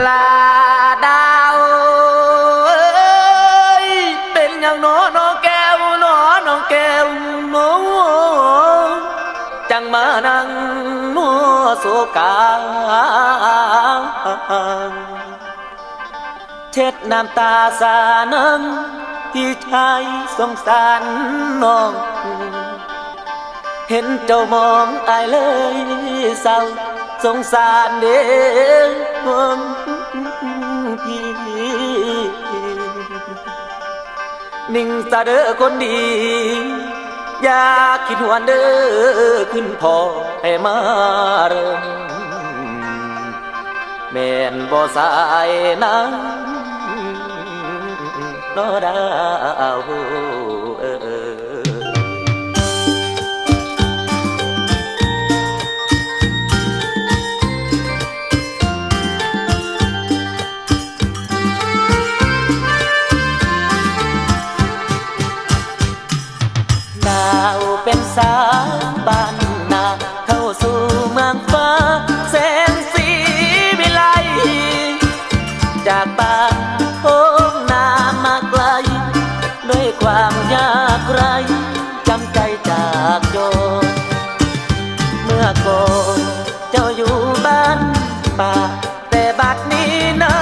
ລາດາວເອີຍ ເປັນຫຍັງນໍນ້ອງແກ້ວນໍ ນ້ອງແກ້ວນໍ ຈັ່ງມານັ່ງມົວໂສກາ ເຊັດນ້ຳຕາສານັ່ງ ພີ່ຊາຍສົງສານນ້ອງ ເຫັນເຈົ້າມອງອາຍເລີຍເສົ້າ ສົງສານເດ້ນ້ອງພີ່ ນິ່ງຊະເດີຄົນດີ ຢ່າຄິດຫວນເດີຄືນພໍ່ໃຫ້ມາເລີ່ມ ແມ່ນບໍ່ສາຍນາງ ນໍດາວເອີຍ. ດາວເປັນສາວບ້ານນາ ເຂົ້າສູ່ເມືອງຟ້າແສງສີວິໄລ ຈາກບ້ານໂພນາມາໄກ ດ້ວຍຄວາມຍາກໄຮ້ ຈຳໃຈຈາກໂຍນ ເມື່ອກ່ອນເຈົ້າຢູ່ບ້ານປ່າ ແຕ່ບັດນີ້ນາ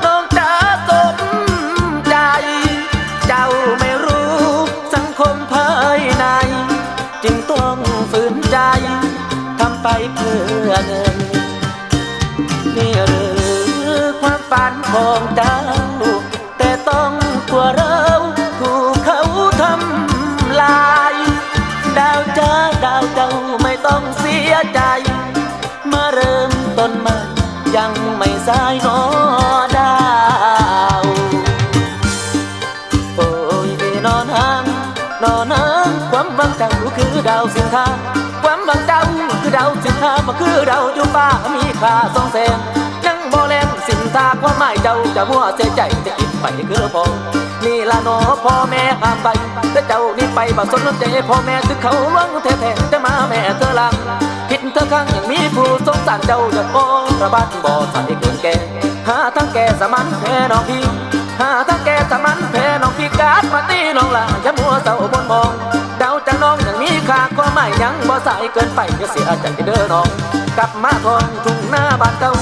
ນ້ອງຈະສົມໃຈ ເຈົ້າໄມ່ຮູ້ສັງຄົມພາຍໃນ ຈຶ່ງຕ້ອງຝືນໃຈ ທຳໄປເພື່ອເງິນ ນີ້ຫຼືຄວາມຝັນຂອງເຈົ້າ ແຕ່ຕ້ອງຕົວເຮົາຖືກເຂົາທຳລາຍ ດາວຈ໋າ ດາວເຈົ້າໄມ່ຕ້ອງເສຍໃຈ ມາເລີ່ມຕົ້ນໃໝ່ ຍັງໄມ່ສາຍນໍດາວ. ໂອ້ຍ ນອນຫາງ ນອນຫາງ ຄວາມຫວັງເຈົ້າຄືດາວສິນທາ ຄວາມຫວັງເຈົ້າຄືດາວສິນທາ ບໍ່ຄືດາວຢູ່ຟ້າມີຄ່າສ່ອງແສງ ຍັງບໍ່ແລງສິນທາ ຄວາມໝາຍເຈົ້າຈະມົວເສຍໃຈ ຈະຄິດໄປຄືພໍ່ ນີ້ລະໜໍ່ພໍ່ແມ່ຫ້າມໄວ້ ແຕ່ເຈົ້ານີ້ໄປບໍ່ສົນໃຈພໍ່ແມ່ ຖືກເຂົາລວງແທ້ໆ ຈະມາແມ່ເທື່ອຫຼັງ ຜິດເທື່ອຄັ້ງ ຍັງມີຜູ້ສົງສານເຈົ້າ ຢາກຂໍລະບາດບໍ່ໃສ່ເກີນແກ່ ຫາທາງແກ້ສະໝັນແພ້ນ້ອງພີ່ ຫາທາງແກ້ສະໝັນແພ້ນ້ອງພີ່ ກັບມາຕີນ້ອງຫຼ້າ ຢ່າມົວເສົ້າມົນໝອງ ດາວຈາກນ້ອງຍັງມີຄ່າ ຄວາມໝາຍຍັງບໍ່ສາຍເກີນໄປ ຢ່າເສຍໃຈເດີນ້ອງ ກັບມາທ້ອງທົ່ງນາບ້ານເກົ່າ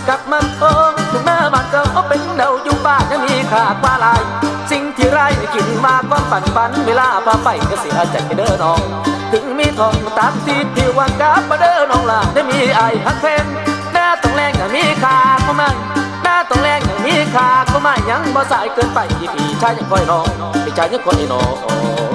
ກັບມາທ້ອງທົ່ງນາບ້ານເກົ່າ ເຮົາເປັນດາວຢູ່ຟ້າຍັງມີຄ່າກວ່າຫຼາຍ ສິ່ງທີ່ໄຮ້ກິນວ່າຄວາມຝັນຝັນ ເວລາພາໄປ ຢ່າເສຍໃຈເດີນ້ອງ ເຖິງມີທ້ອງຕາມທີ່ທີ່ວ່າ ກັບມາເດີນ້ອງຫຼ້າ ໄດ້ມີອ້າຍຮັກແພງ ໜ້າຕ້ອງແລງມີຄ່າກວ່າໝາຍ ໜ້າຕ້ອງແລງມີຄ່າກວ່າໝາຍ ຍັງບໍ່ສາຍເກີນໄປ ທີ່ພີ່ຊາຍຍັງຄອຍນ້ອງ ພີ່ຊາຍຍັງຄອຍນ້ອງ